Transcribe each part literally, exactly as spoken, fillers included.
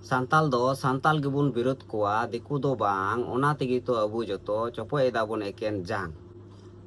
ᱥᱟᱱᱛᱟᱞ ᱫᱚ ᱥᱟᱱᱛᱟᱞ ᱜᱮᱵᱚᱱ ᱵᱤᱨᱳᱫ ᱠᱚᱣᱟ, ᱫᱤᱠᱩ ᱫᱚ ᱵᱟᱝ᱾ ᱚᱱᱟ ᱛᱮᱜᱮ ᱛᱚ ᱟᱵᱚ ᱡᱚᱛᱚ ᱪᱚᱯᱚᱡ ᱮᱫᱟ ᱵᱚᱱ ᱮᱠᱮᱱ ᱡᱟᱝ᱾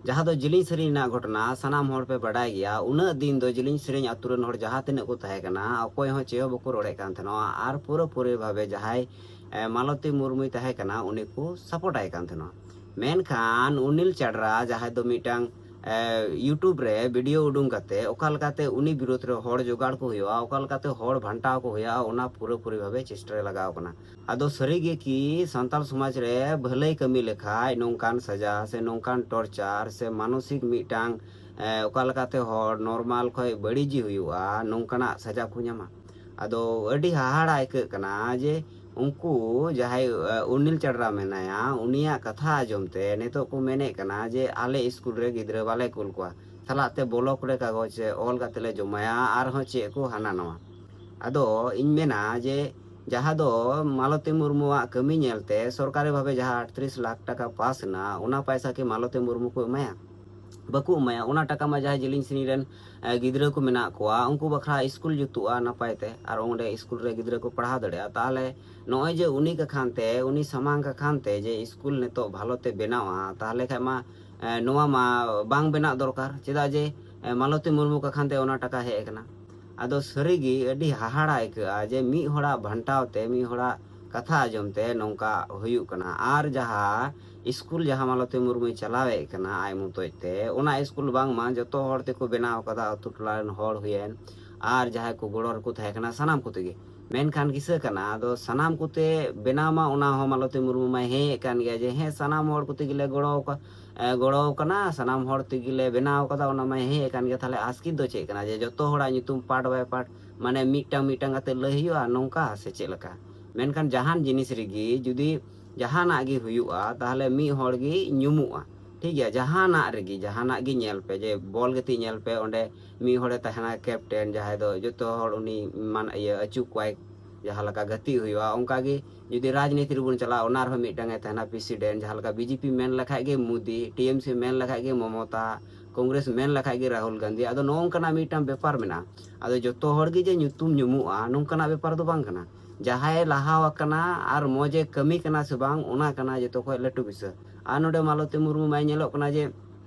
ᱡᱟᱦᱟᱸ ᱫᱚ ᱡᱤᱞᱤᱧ ᱥᱮᱨᱮᱧ ᱨᱮᱱᱟᱜ ᱜᱷᱚᱴᱚᱱᱟ ᱥᱟᱱᱟᱢ ᱦᱚᱲ ᱯᱮ ᱵᱟᱰᱟᱭ ᱜᱮᱭᱟ᱾ ᱩᱱᱟᱹᱜ ᱫᱤᱱ ᱫᱚ ᱡᱤᱞᱤᱧ ᱥᱮᱨᱮᱧ ᱟᱛᱳ ᱨᱮᱱ ᱦᱚᱲ ᱡᱟᱦᱟᱸ ᱛᱤᱱᱟᱹᱜ ᱠᱚ ᱛᱟᱦᱮᱸ ᱠᱟᱱᱟ, ᱚᱠᱚᱭ ᱦᱚᱸ ᱪᱮᱫ ᱦᱚᱸ ᱵᱟᱠᱚ ᱨᱚᱲᱮᱫ ᱠᱟᱱ ᱛᱟᱦᱮᱱᱟ᱾ ᱟᱨ ᱯᱩᱨᱟᱹ ᱯᱩᱨᱤ ᱵᱷᱟᱵᱮ ᱡᱟᱦᱟᱸᱭ, ᱮ, ᱢᱟᱞᱚᱛᱤ ᱢᱩᱨᱢᱩᱭ ᱛᱟᱦᱮᱸ ᱠᱟᱱᱟ, ᱩᱱᱤ ᱠᱚ ᱥᱟᱯᱳᱨᱴ ᱟᱭ ᱠᱟᱱ ᱛᱟᱦᱮᱱᱟ᱾ ᱢᱮᱱᱠᱷᱟᱱ ᱩᱱᱤᱞ ᱪᱟᱰᱨᱟ ᱡᱟᱦᱟᱸᱭ ᱫᱚ ᱢᱤᱫᱴᱟᱝ, ᱮ, YouTube ᱨᱮ ᱵᱷᱤᱰᱤᱭᱳ ᱩᱰᱩᱝ ᱠᱟᱛᱮ ᱚᱠᱟ ᱞᱮᱠᱟᱛᱮ ᱩᱱᱤ ᱵᱤᱨᱳᱫᱷ ᱨᱮ ᱦᱚᱲ ᱡᱚᱜᱟᱲ ᱠᱚ ᱦᱩᱭᱩᱜᱼᱟ, ᱚᱠᱟ ᱞᱮᱠᱟᱛᱮ ᱦᱚᱲ ᱵᱷᱟᱱᱴᱟᱣ ᱠᱚ ᱦᱩᱭᱩᱜᱼᱟ, ᱚᱱᱟ ᱯᱩᱨᱟᱹ ᱯᱩᱨᱤ ᱵᱷᱟᱵᱮ ᱪᱮᱥᱴᱟ ᱨᱮ ᱞᱟᱜᱟᱣ ᱠᱟᱱᱟ᱾ ᱟᱫᱚ ᱥᱟᱹᱨᱤ ᱜᱮ ᱠᱤ ᱥᱟᱱᱛᱟᱲ ᱥᱚᱢᱟᱡᱽ ᱨᱮ ᱵᱷᱟᱹᱞᱟᱹᱭ ᱠᱟᱹᱢᱤ ᱞᱮᱠᱷᱟᱡ ᱱᱚᱝᱠᱟᱱ ᱥᱟᱡᱟ ᱥᱮ ᱱᱚᱝᱠᱟᱱ ᱴᱚᱨᱪᱟᱨ ᱥᱮ ᱢᱟᱱᱚᱥᱤᱠ ᱢᱤᱫᱴᱟᱝ, ᱮ, ᱚᱠᱟ ᱞᱮᱠᱟᱛᱮ ᱦᱚᱲ ᱱᱚᱨᱢᱟᱞ ᱠᱷᱚᱡ ᱵᱟᱹᱲᱤᱡᱤ ᱦᱩᱭᱩᱜᱼᱟ, ᱱᱚᱝᱠᱟᱱᱟᱜ ᱥᱟᱡᱟ ᱠᱚ ᱧᱟᱢᱟ? ᱟᱫᱚ ᱟᱹᱰᱤ ᱦᱟᱦᱟᱲᱟ ᱟᱹᱭᱠᱟᱹᱜ ᱠᱟᱱᱟ ᱡᱮ ᱩᱱᱠᱩ ᱡᱟᱦᱟᱸᱭ, ᱮ, ᱩᱨᱱᱤᱞ ᱪᱟᱰᱨᱟ ᱢᱮᱱᱟᱭᱟ, ᱩᱱᱤᱭᱟᱜ ᱠᱟᱛᱷᱟ ᱟᱸᱡᱚᱢ ᱛᱮ ᱱᱤᱛᱚᱜ ᱠᱚ ᱢᱮᱱᱮᱫ ᱠᱟᱱᱟ ᱡᱮ ᱟᱞᱮ ᱥᱠᱩᱞ ᱨᱮ ᱜᱤᱫᱽᱨᱟᱹ ᱵᱟᱞᱮ ᱠᱩᱞ ᱠᱚᱣᱟ, ᱥᱟᱞᱟᱜ ᱛᱮ ᱵᱞᱚᱠ ᱨᱮ ᱠᱟᱜᱚᱡᱽ ᱚᱞ ᱠᱟᱛᱮ ᱞᱮ ᱡᱚᱢᱟᱭᱟ, ᱟᱨᱦᱚᱸ ᱪᱮᱫ ᱠᱚ ᱦᱟᱱᱟ ᱱᱟᱣᱟ᱾ ᱟᱫᱚ ᱤᱧ ᱢᱮᱱᱟ ᱡᱮ ᱡᱟᱦᱟᱸ ᱫᱚ ᱢᱟᱞᱚᱛᱤ ᱢᱩᱨᱢᱩᱣᱟᱜ ᱠᱟᱹᱢᱤ ᱧᱮᱞᱛᱮ ᱥᱚᱨᱠᱟᱨᱤ ᱵᱷᱟᱵᱮ ᱡᱟᱦᱟᱸ ᱟᱴᱛᱨᱤᱥ ᱞᱟᱠᱷ ᱴᱟᱠᱟ ᱯᱟᱥ ᱮᱱᱟ, ᱚᱱᱟ ᱯᱚᱭᱥᱟ ᱠᱤ ᱢᱟᱞᱚᱛᱤ ᱢᱩᱨᱢᱩ ᱠᱚ ᱮᱢᱟᱭᱟ? ᱵᱟᱠᱚ ᱮᱢᱟᱭᱟ᱾ ᱚᱱᱟ ᱴᱟᱠᱟ ᱢᱟ ᱡᱟᱦᱟᱸᱭ ᱡᱤᱞᱤᱧ ᱥᱮᱨᱮᱧ ᱨᱮᱱ, ᱮ, ᱜᱤᱫᱽᱨᱟᱹ ᱠᱚ ᱢᱮᱱᱟᱜ ᱠᱚᱣᱟ, ᱩᱱᱠᱩ ᱵᱟᱠᱷᱨᱟ ᱥᱠᱩᱞ ᱡᱩᱛᱩᱜᱼᱟ ᱱᱟᱯᱟᱭ ᱛᱮ, ᱟᱨ ᱚᱸᱰᱮ ᱥᱠᱩᱞ ᱨᱮ ᱜᱤᱫᱽᱨᱟᱹ ᱠᱚ ᱯᱟᱲᱦᱟᱣ ᱫᱟᱲᱮᱭᱟᱜᱼᱟ᱾ ᱛᱟᱦᱚᱞᱮ ᱱᱚᱜᱼᱚᱭ ᱡᱮ ᱩᱱᱤ ᱠᱟᱠᱷᱟᱱ ᱛᱮ, ᱩᱱᱤ ᱥᱟᱢᱟᱝ ᱠᱟᱠᱷᱟᱱ ᱛᱮ ᱡᱮ ᱥᱠᱩᱞ ᱱᱤᱛᱚᱜ ᱵᱷᱟᱞᱚ ᱛᱮ ᱵᱮᱱᱟᱣᱟ, ᱛᱟᱦᱚᱞᱮ ᱠᱷᱟᱡ ᱢᱟ, ᱮ, ᱱᱚᱣᱟ ᱢᱟ ᱵᱟᱝ ᱵᱮᱱᱟᱜ ᱫᱚᱨᱠᱟᱨ᱾ ᱪᱮᱫᱟᱜ ᱡᱮ, ᱮ, ᱢᱟᱞᱚᱛᱤ ᱢᱩᱨᱢᱩ ᱠᱟᱠᱷᱟᱱ ᱛᱮ ᱚᱱᱟ ᱴᱟᱠᱟ ᱦᱮᱡ ᱟᱠᱟᱱᱟ᱾ ᱟᱫᱚ ᱥᱟᱹᱨᱤᱜᱮ ᱟᱹᱰᱤ ᱦᱟᱦᱟᱲᱟ ᱟᱹᱭᱠᱟᱹᱜᱼᱟ ᱡᱮ ᱢᱤᱫ ᱦᱚᱲᱟᱜ ᱵᱷᱟᱱᱴᱟᱣ ᱛᱮ, ᱢᱤᱫ ᱦᱚᱲᱟᱜ ᱠᱟᱛᱷᱟ ᱟᱸᱡᱚᱢ ᱛᱮ ᱱᱚᱝᱠᱟ ᱦᱩᱭᱩᱜ ᱠᱟᱱᱟ᱾ ᱟᱨ ᱡᱟᱦᱟᱸ ᱥᱠᱩᱞ ᱡᱟᱦᱟᱸ ᱢᱟᱞᱚᱛᱤ ᱢᱩᱨᱢᱩᱭ ᱪᱟᱞᱟᱣᱮᱫ ᱠᱟᱱᱟ ᱟᱡ ᱢᱚᱛᱚᱡ ᱛᱮ, ᱚᱱᱟ ᱥᱠᱩᱞ ᱵᱟᱝᱢᱟ ᱡᱚᱛᱚ ᱦᱚᱲ ᱛᱮᱠᱚ ᱵᱮᱱᱟᱣ ᱠᱟᱫᱟ, ᱟᱛᱳ ᱴᱚᱞᱟ ᱨᱮᱱ ᱦᱚᱲ ᱦᱩᱭᱮᱱ ᱟᱨ ᱡᱟᱦᱟᱸᱭ ᱠᱚ ᱜᱚᱲᱚ ᱨᱮᱠᱚ ᱛᱟᱦᱮᱸ ᱠᱟᱱᱟ, ᱥᱟᱱᱟᱢ ᱠᱚᱛᱮ ᱜᱮ᱾ ᱢᱮᱱᱠᱷᱟᱱ ᱠᱤᱥᱟᱹ ᱠᱟᱱᱟ, ᱟᱫᱚ ᱥᱟᱱᱟᱢ ᱠᱚᱛᱮ ᱵᱮᱱᱟᱣ ᱢᱟ ᱚᱱᱟ ᱦᱚᱸ ᱢᱟᱞᱚᱛᱤ ᱢᱩᱨᱢᱩ ᱢᱟᱭ ᱦᱮᱸᱭᱮᱫ ᱠᱟᱱ ᱜᱮᱭᱟ ᱡᱮ ᱦᱮᱸ, ᱥᱟᱱᱟᱢ ᱦᱚᱲ ᱠᱚᱛᱮ ᱜᱮᱞᱮ ᱜᱚᱲᱚ ᱟᱠᱟ-, ᱮ, ᱜᱚᱲᱚ ᱟᱠᱟᱱᱟ, ᱥᱟᱱᱟᱢ ᱦᱚᱲ ᱛᱮᱜᱮ ᱞᱮ ᱵᱮᱱᱟᱣ ᱟᱠᱟᱫᱟ, ᱚᱱᱟ ᱢᱟᱭ ᱦᱮᱸᱭᱮᱫ ᱠᱟᱱ ᱜᱮᱭᱟ᱾ ᱛᱟᱦᱞᱮ ᱟᱥᱠᱤᱛ ᱫᱚ ᱪᱮᱫ ᱠᱟᱱᱟ ᱡᱮ ᱡᱚᱛᱚ ᱦᱚᱲᱟᱜ ᱧᱩᱛᱩᱢ ᱯᱟᱴ ᱵᱟᱭ ᱯᱟᱴ, ᱢᱟᱱᱮ ᱢᱤᱫᱴᱟᱝ ᱢᱤᱫᱴᱟᱝ ᱠᱟᱛᱮ ᱞᱟᱹᱭ ᱦᱩᱭᱩᱜᱼᱟ, ᱱᱚᱝᱠᱟ ᱥᱮ ᱪᱮᱫ ᱞᱮᱠᱟ? ᱢᱮᱱᱠᱷᱟᱱ ᱡᱟᱦᱟᱱ ᱡᱤᱱᱤᱥ ᱨᱮᱜᱮ ᱡᱩᱫᱤ ᱡᱟᱦᱟᱱᱟᱜ ᱜᱮ ᱦᱩᱭᱩᱜᱼᱟ, ᱛᱟᱦᱞᱮ ᱢᱤᱫ ᱦᱚᱲ ᱜᱮ ᱧᱩᱢᱩᱜᱼᱟ᱾ ᱴᱷᱤᱠ ᱜᱮᱭᱟ, ᱡᱟᱦᱟᱱᱟᱜ ᱨᱮᱜᱮ, ᱡᱟᱦᱟᱱᱟᱜ ᱜᱮ ᱧᱮᱞ ᱯᱮ, ᱡᱮ ᱵᱚᱞ ᱜᱟᱛᱮᱜ ᱧᱮᱞ ᱯᱮ, ᱚᱸᱰᱮ ᱢᱤᱫ ᱦᱚᱲᱮ ᱛᱟᱦᱮᱱᱟ ᱠᱮᱯᱴᱮᱱ, ᱡᱟᱦᱟᱸᱭ ᱫᱚ ᱡᱚᱛᱚ ᱦᱚᱲ ᱩᱱᱤ ᱢᱟᱱ-, ᱤᱭᱟᱹ, ᱟᱹᱪᱩ ᱠᱚᱣᱟᱭ, ᱡᱟᱦᱟᱸ ᱞᱮᱠᱟ ᱜᱟᱛᱮᱜ ᱦᱩᱭᱩᱜᱼᱟ᱾ ᱚᱱᱠᱟ ᱜᱮ ᱡᱩᱫᱤ ᱨᱟᱡᱽᱱᱤᱛᱤ ᱨᱮᱵᱚᱱ ᱪᱟᱞᱟᱜᱼᱟ, ᱚᱱᱟ ᱨᱮᱦᱚᱸ ᱢᱤᱫᱴᱟᱝ ᱮ ᱛᱟᱦᱮᱱᱟ ᱯᱨᱮᱥᱤᱰᱮᱱᱴ᱾ ᱡᱟᱦᱟᱸ ᱞᱮᱠᱟ ᱵᱤᱡᱮᱯᱤ ᱢᱮᱱ ᱞᱮᱠᱷᱟᱡ ᱜᱮ ᱢᱳᱫᱤ, ᱴᱤ ᱮᱢ ᱥᱤ ᱢᱮᱱ ᱞᱮᱠᱷᱟᱡ ᱜᱮ ᱢᱚᱢᱚᱛᱟ, ᱠᱚᱝᱜᱨᱮᱥ ᱢᱮᱱ ᱞᱮᱠᱷᱟᱡ ᱜᱮ ᱨᱟᱦᱩᱞ ᱜᱟᱱᱫᱷᱤ᱾ ᱟᱫᱚ ᱱᱚᱜᱼᱚ ᱱᱚᱝᱠᱟᱱᱟᱜ ᱢᱤᱫᱴᱟᱝ ᱵᱮᱯᱟᱨ ᱢᱮᱱᱟᱜᱼᱟ᱾ ᱟᱫᱚ ᱡᱚᱛᱚ ᱦᱚᱲ ᱜᱮ ᱡᱮ ᱧᱩᱛᱩᱢ ᱧᱩᱢᱩᱜᱼᱟ, ᱱᱚᱝᱠᱟᱱᱟᱜ ᱵᱮᱯᱟᱨ ᱫᱚ ᱵᱟᱝ ᱠᱟᱱᱟ᱾ ᱡᱟᱦᱟᱸᱭ ᱞᱟᱦᱟ ᱟᱠᱟᱱᱟ ᱟᱨ ᱢᱚᱡᱽ ᱮ ᱠᱟᱹᱢᱤ ᱠᱟᱱᱟ ᱥᱮ ᱵᱟᱝ, ᱚᱱᱟ ᱠᱟᱱᱟ ᱡᱚᱛᱚ ᱠᱷᱚᱡ ᱞᱟᱹᱴᱩ ᱵᱤᱥᱚᱭ᱾ ᱟᱨ ᱱᱚᱰᱮ ᱢᱟᱞᱚᱛᱤ ᱢᱩᱨᱢᱩ ᱢᱟᱭ ᱧᱮᱞᱚᱜ ᱠᱟᱱᱟ ᱡᱮ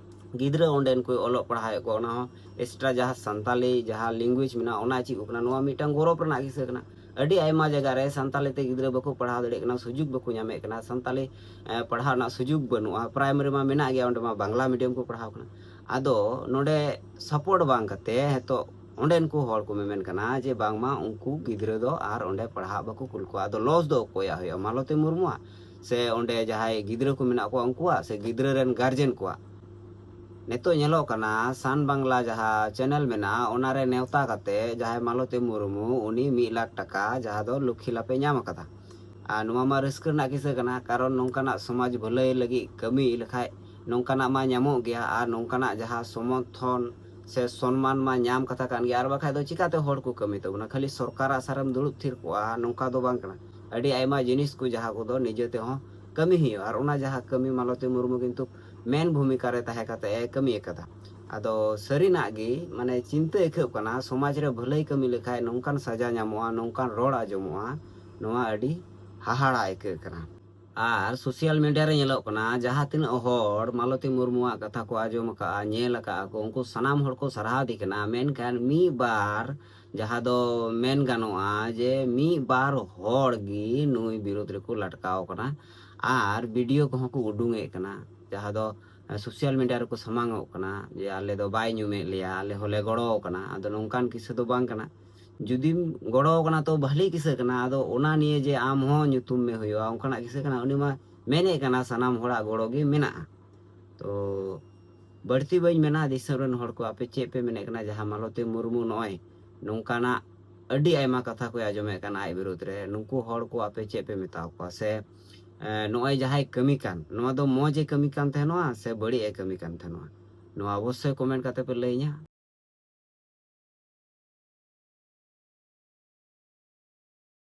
ᱜᱤᱫᱽᱨᱟᱹ ᱚᱸᱰᱮᱱ ᱠᱚ ᱚᱞᱚᱜ ᱯᱟᱲᱦᱟᱣᱮᱫ ᱠᱚᱣᱟ, ᱚᱱᱟ ᱦᱚᱸ ᱮᱠᱥᱴᱨᱟ ᱡᱟᱦᱟᱸ ᱥᱟᱱᱛᱟᱞᱤ ᱡᱟᱦᱟᱸ ᱞᱮᱝᱜᱩᱭᱮᱡᱽ ᱢᱮᱱᱟᱜᱼᱟ, ᱚᱱᱟ ᱪᱮᱫ ᱠᱚ ᱠᱟᱱᱟ, ᱱᱚᱣᱟ ᱢᱤᱫᱴᱟᱝ ᱜᱚᱨᱚᱵᱽ ᱨᱮᱱᱟᱜ ᱠᱤᱥᱟᱹ ᱠᱟᱱᱟ᱾ ᱟᱹᱰᱤ ᱟᱭᱢᱟ ᱡᱟᱭᱜᱟ ᱨᱮ ᱥᱟᱱᱛᱟᱞᱤ ᱛᱮ ᱜᱤᱫᱽᱨᱟᱹ ᱵᱟᱠᱚ ᱯᱟᱲᱦᱟᱣ ᱫᱟᱲᱮᱭᱟᱜ ᱠᱟᱱᱟ, ᱥᱩᱡᱳᱜᱽ ᱵᱟᱠᱚ ᱧᱟᱢᱮᱫ ᱠᱟᱱᱟ, ᱥᱟᱱᱛᱟᱞᱤ ᱮ, ᱯᱟᱲᱦᱟᱣ ᱨᱮᱱᱟᱜ ᱥᱩᱡᱳᱜᱽ ᱵᱟᱹᱱᱩᱜᱼᱟ᱾ ᱯᱨᱟᱭᱢᱟᱨᱤ ᱢᱟ ᱢᱮᱱᱟᱜ ᱜᱮᱭᱟ, ᱚᱸᱰᱮ ᱢᱟ ᱵᱟᱝᱞᱟ ᱢᱤᱰᱤᱭᱟᱢ ᱠᱚ ᱯᱟᱲᱦᱟᱣ ᱠᱟᱱᱟ᱾ ᱟᱫᱚ ᱱᱚᱰᱮ ᱥᱟᱯᱳᱨᱴ ᱵᱟᱝ ᱠᱟᱛᱮ ᱱᱤᱛᱚᱜ ᱚᱸᱰᱮᱱ ᱠᱚ ᱦᱚᱲ ᱠᱚ ᱢᱮᱢᱮᱱ ᱠᱟᱱᱟ ᱡᱮ ᱵᱟᱝᱢᱟ ᱩᱱᱠᱩ ᱜᱤᱫᱽᱨᱟᱹ ᱫᱚ ᱟᱨ ᱚᱸᱰᱮ ᱯᱟᱲᱦᱟᱜ ᱵᱟᱠᱚ ᱠᱩᱞ ᱠᱚᱣᱟ᱾ ᱟᱫᱚ ᱞᱚᱥ ᱫᱚ ᱚᱠᱚᱭᱟᱜ ᱦᱩᱭᱩᱜᱼᱟ? ᱢᱟᱞᱚᱛᱤ ᱢᱩᱨᱢᱩᱣᱟᱜ ᱥᱮ ᱚᱸᱰᱮ ᱡᱟᱦᱟᱸᱭ ᱜᱤᱫᱽᱨᱟᱹ ᱠᱚ ᱢᱮᱱᱟᱜ ᱠᱚᱣᱟ ᱩᱱᱠᱩᱣᱟᱜ ᱥᱮ ᱜᱤᱫᱽᱨᱟᱹ ᱨᱮᱱ ᱜᱟᱨᱡᱮᱱ ᱠᱚᱣᱟᱜ? ᱱᱤᱛᱚᱜ ᱧᱮᱞᱚᱜ ᱠᱟᱱᱟ ᱥᱟᱱ ᱵᱟᱝᱞᱟ ᱡᱟᱦᱟᱸ ᱪᱮᱱᱮᱞ ᱢᱮᱱᱟᱜᱼᱟ, ᱚᱱᱟᱨᱮ ᱱᱮᱣᱛᱟ ᱠᱟᱛᱮ ᱡᱟᱦᱟᱸᱭ ᱢᱟᱞᱚᱛᱤ ᱢᱩᱨᱢᱩ, ᱩᱱᱤ ᱢᱤᱫ ᱞᱟᱠᱷ ᱴᱟᱠᱟ ᱡᱟᱦᱟᱸ ᱫᱚ ᱞᱚᱠᱠᱷᱤ ᱞᱟᱯᱮ ᱧᱟᱢ ᱟᱠᱟᱫᱟ᱾ ᱟᱨ ᱱᱚᱣᱟ ᱢᱟ ᱨᱟᱹᱥᱠᱟᱹ ᱨᱮᱱᱟᱜ ᱠᱤᱥᱟᱹ ᱠᱟᱱᱟ, ᱠᱟᱨᱚᱱ ᱱᱚᱝᱠᱟᱱᱟᱜ ᱥᱚᱢᱟᱡᱽ ᱵᱷᱟᱹᱞᱟᱹᱭ ᱞᱟᱹᱜᱤᱫ ᱠᱟᱹᱢᱤ ᱞᱮᱠᱷᱟᱡ ᱱᱚᱝᱠᱟᱱᱟᱜ ᱢᱟ ᱧᱟᱢᱚᱜ ᱜᱮᱭᱟ᱾ ᱟᱨ ᱱᱚᱝᱠᱟᱱᱟᱜ ᱡᱟᱦᱟᱸ ᱥᱚᱢᱚᱨᱛᱷᱚᱱ ᱥᱮ ᱥᱚᱱᱢᱟᱱ ᱢᱟ ᱧᱟᱢ ᱠᱟᱛᱷᱟ ᱠᱟᱱ ᱜᱮᱭᱟ, ᱟᱨ ᱵᱟᱠᱷᱟᱡ ᱫᱚ ᱪᱤᱠᱟᱛᱮ ᱦᱚᱲ ᱠᱚ ᱠᱟᱹᱢᱤ ᱛᱟᱵᱚᱱᱟ? ᱠᱷᱟᱹᱞᱤ ᱥᱚᱨᱠᱟᱨ ᱟᱥᱟ ᱨᱮᱢ ᱫᱩᱲᱩᱵ ᱛᱷᱤᱨ ᱠᱚᱜᱼᱟ, ᱱᱚᱝᱠᱟ ᱫᱚ ᱵᱟᱝ ᱠᱟᱱᱟ᱾ ᱟᱹᱰᱤ ᱟᱭᱢᱟ ᱡᱤᱱᱤᱥ ᱠᱚ ᱡᱟᱦᱟᱸ ᱠᱚᱫᱚ ᱱᱤᱡᱮ ᱛᱮᱦᱚᱸ ᱠᱟᱹᱢᱤ ᱦᱩᱭᱩᱜᱼᱟ᱾ ᱟᱨ ᱚᱱᱟ ᱡᱟᱦᱟᱸ ᱠᱟᱹᱢᱤ ᱢᱟᱞᱚᱛᱤ ᱢᱩᱨᱢᱩ ᱠᱤᱱᱛᱩ ᱢᱮᱱ ᱵᱷᱩᱢᱤᱠᱟ ᱨᱮ ᱛᱟᱦᱮᱸ ᱠᱟᱛᱮ ᱮ ᱠᱟᱹᱢᱤ ᱟᱠᱟᱫᱟ᱾ ᱟᱫᱚ ᱥᱟᱹᱨᱤᱱᱟᱜ ᱜᱮ ᱢᱟᱱᱮ ᱪᱤᱱᱛᱟᱹ ᱟᱹᱭᱠᱟᱹᱜ ᱠᱟᱱᱟ, ᱥᱚᱢᱟᱡᱽ ᱨᱮ ᱵᱷᱟᱹᱞᱟᱹᱭ ᱠᱟᱹᱢᱤ ᱞᱮᱠᱷᱟᱡ ᱱᱚᱝᱠᱟᱱ ᱥᱟᱡᱟ ᱧᱟᱢᱚᱜᱼᱟ, ᱱᱚᱝᱠᱟᱱ ᱨᱚᱲ ᱟᱸᱡᱚᱢᱚᱜᱼᱟ, ᱱᱚᱣᱟ ᱟᱹᱰᱤ ᱦᱟᱦᱟᱲᱟ ᱟᱹᱭᱠᱟᱹᱜ ᱠᱟᱱᱟ᱾ ᱟᱨ ᱥᱳᱥᱟᱞ ᱢᱤᱰᱤᱭᱟ ᱨᱮ ᱧᱮᱞᱚᱜ ᱠᱟᱱᱟ, ᱡᱟᱦᱟᱸ ᱛᱤᱱᱟᱹᱜ ᱦᱚᱲ ᱢᱟᱞᱚᱛᱤ ᱢᱩᱨᱢᱩᱣᱟᱜ ᱠᱟᱛᱷᱟ ᱠᱚ ᱟᱸᱡᱚᱢ ᱟᱠᱟᱫᱼᱟ, ᱧᱮᱞ ᱟᱠᱟᱫᱼᱟ ᱠᱚ, ᱩᱱᱠᱩ ᱥᱟᱱᱟᱢ ᱦᱚᱲ ᱠᱚ ᱥᱟᱨᱦᱟᱣ ᱫᱮ ᱠᱟᱱᱟ᱾ ᱢᱮᱱᱠᱷᱟᱱ ᱢᱤᱫ ᱵᱟᱨ, ᱡᱟᱦᱟᱸ ᱫᱚ ᱢᱮᱱ ᱜᱟᱱᱚᱜᱼᱟ ᱡᱮ ᱢᱤᱫ ᱵᱟᱨ ᱦᱚᱲ ᱜᱮ ᱱᱩᱭ ᱵᱤᱨᱩᱫᱽ ᱨᱮᱠᱚ ᱞᱟᱴᱠᱟᱣ ᱠᱟᱱᱟ ᱟᱨ ᱵᱷᱤᱰᱤᱭᱳ ᱠᱚᱦᱚᱸ ᱠᱚ ᱩᱰᱩᱝᱮᱫ ᱠᱟᱱᱟ, ᱡᱟᱦᱟᱸ ᱫᱚ ᱥᱳᱥᱟᱞ ᱢᱤᱰᱤᱭᱟ ᱨᱮᱠᱚ ᱥᱟᱢᱟᱝᱚᱜ ᱠᱟᱱᱟ ᱡᱮ ᱟᱞᱮ ᱫᱚ ᱵᱟᱭ ᱧᱩᱢᱮᱫ ᱞᱮᱭᱟ, ᱟᱞᱮ ᱦᱚᱸᱞᱮ ᱜᱚᱲᱚ ᱟᱠᱟᱱᱟ᱾ ᱟᱫᱚ ᱱᱚᱝᱠᱟᱱ ᱠᱤᱥᱟᱹ ᱫᱚ ᱵᱟᱝ ᱠᱟᱱᱟ᱾ ᱡᱩᱫᱤᱢ ᱜᱚᱲᱚ ᱟᱠᱟᱱᱟ ᱛᱚ ᱵᱷᱟᱹᱞᱤ ᱠᱤᱥᱟᱹ ᱠᱟᱱᱟ, ᱟᱫᱚ ᱚᱱᱟ ᱱᱤᱭᱮ ᱡᱮ ᱟᱢ ᱦᱚᱸ ᱧᱩᱛᱩᱢ ᱢᱮ ᱦᱩᱭᱩᱜᱼᱟ ᱚᱱᱠᱟᱱᱟᱜ ᱠᱤᱥᱟᱹ ᱠᱟᱱᱟ? ᱩᱱᱤ ᱢᱟ ᱢᱮᱱᱮᱫ ᱠᱟᱱᱟ ᱥᱟᱱᱟᱢ ᱦᱚᱲᱟᱜ ᱜᱚᱲᱚ ᱜᱮ ᱢᱮᱱᱟᱜᱼᱟ᱾ ᱛᱚ ᱵᱟᱹᱲᱛᱤ ᱵᱟᱹᱧ ᱢᱮᱱᱟ, ᱫᱤᱥᱚᱢ ᱨᱮᱱ ᱦᱚᱲ ᱠᱚ ᱟᱯᱮ ᱪᱮᱫ ᱯᱮ ᱢᱮᱱᱮᱫ ᱠᱟᱱᱟ? ᱡᱟᱦᱟᱸ ᱢᱟᱞᱚᱛᱤ ᱢᱩᱨᱢᱩ ᱱᱚᱜᱼᱚᱭ ᱱᱚᱝᱠᱟᱱᱟᱜ ᱟᱹᱰᱤ ᱟᱭᱢᱟ ᱠᱟᱛᱷᱟ ᱠᱚᱭ ᱟᱸᱡᱚᱢᱮᱫ ᱠᱟᱱᱟ ᱟᱡ ᱵᱤᱨᱩᱫᱽ ᱨᱮ, ᱱᱩᱠᱩ ᱦᱚᱲ ᱠᱚ ᱟᱯᱮ ᱪᱮᱫ ᱯᱮ ᱢᱮᱛᱟ ᱠᱚᱣᱟ? ᱥᱮ ᱮ, ᱱᱚᱜᱼᱚᱭ ᱡᱟᱦᱟᱸᱭ ᱠᱟᱹᱢᱤ ᱠᱟᱱ, ᱱᱚᱣᱟ ᱫᱚ ᱢᱚᱡᱽ ᱮ ᱠᱟᱹᱢᱤ ᱠᱟᱱ ᱛᱟᱦᱮᱱᱚᱜᱼᱟ ᱥᱮ ᱵᱟᱹᱲᱤᱡ ᱮ ᱠᱟᱹᱢᱤ ᱠᱟᱱ ᱛᱟᱦᱮᱱᱚᱜᱼᱟ? ᱱᱚᱣᱟ ᱚᱵᱚᱥᱥᱳᱭ ᱠᱚᱢᱮᱱᱴ ᱠᱟᱛᱮ ᱯᱮ ᱞᱟᱹᱭᱟᱹᱧᱟ᱾